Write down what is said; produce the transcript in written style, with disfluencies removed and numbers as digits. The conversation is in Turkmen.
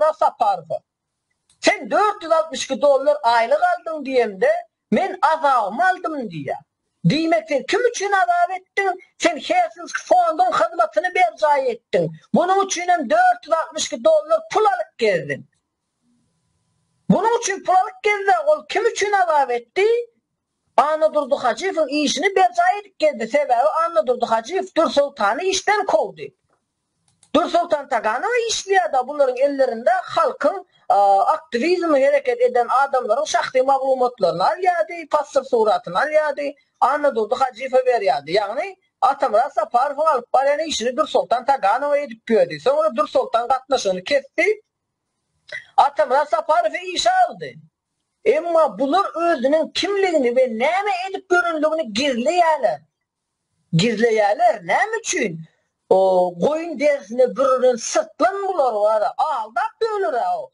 Atamyrat Saparowa. Sen 462 dollar aýlyk aldyň diýemde, men azabymy aldym diýýär. Diýmek sen kim üçin azap etdiň? Sen Helsinki fonduň hyzmatyny berjaý etdiň. Munuň üçinem 462 dollar pul alyp gezdiň. Munuň üçin pul alyp gezdi, ol kim üçin azap etdi? Annadurdy Hajyýewiň işini berjaý edip gezdi, sebäbi Annadurdy Hajyýew Dürsoltany işden kowdy. Dürsoltan Taganowa işleýärdi, bularyň ellerinde halkyň aktiwizmi hereket eden adamlaryň şahsy maglumatlaryny alýardy, pasport suratyny alýardy, Annadurdy Hajyýewe berýärdi. Ýagny Atamyrat Saparowyň alyp barýan işini Dürsoltan Taganowa edip ýördi. Soňra Dürsoltan gatnaşygyny kesdi, Atamyrat Saparowy işe aldy. Emma bular özüniň kimligini we näme edip ýörenligini gizleýärler. Gizleýärler. Näme üçin? O goýun derisine bürenen syrtlan bular bar-a. Aldap ýörler-ä.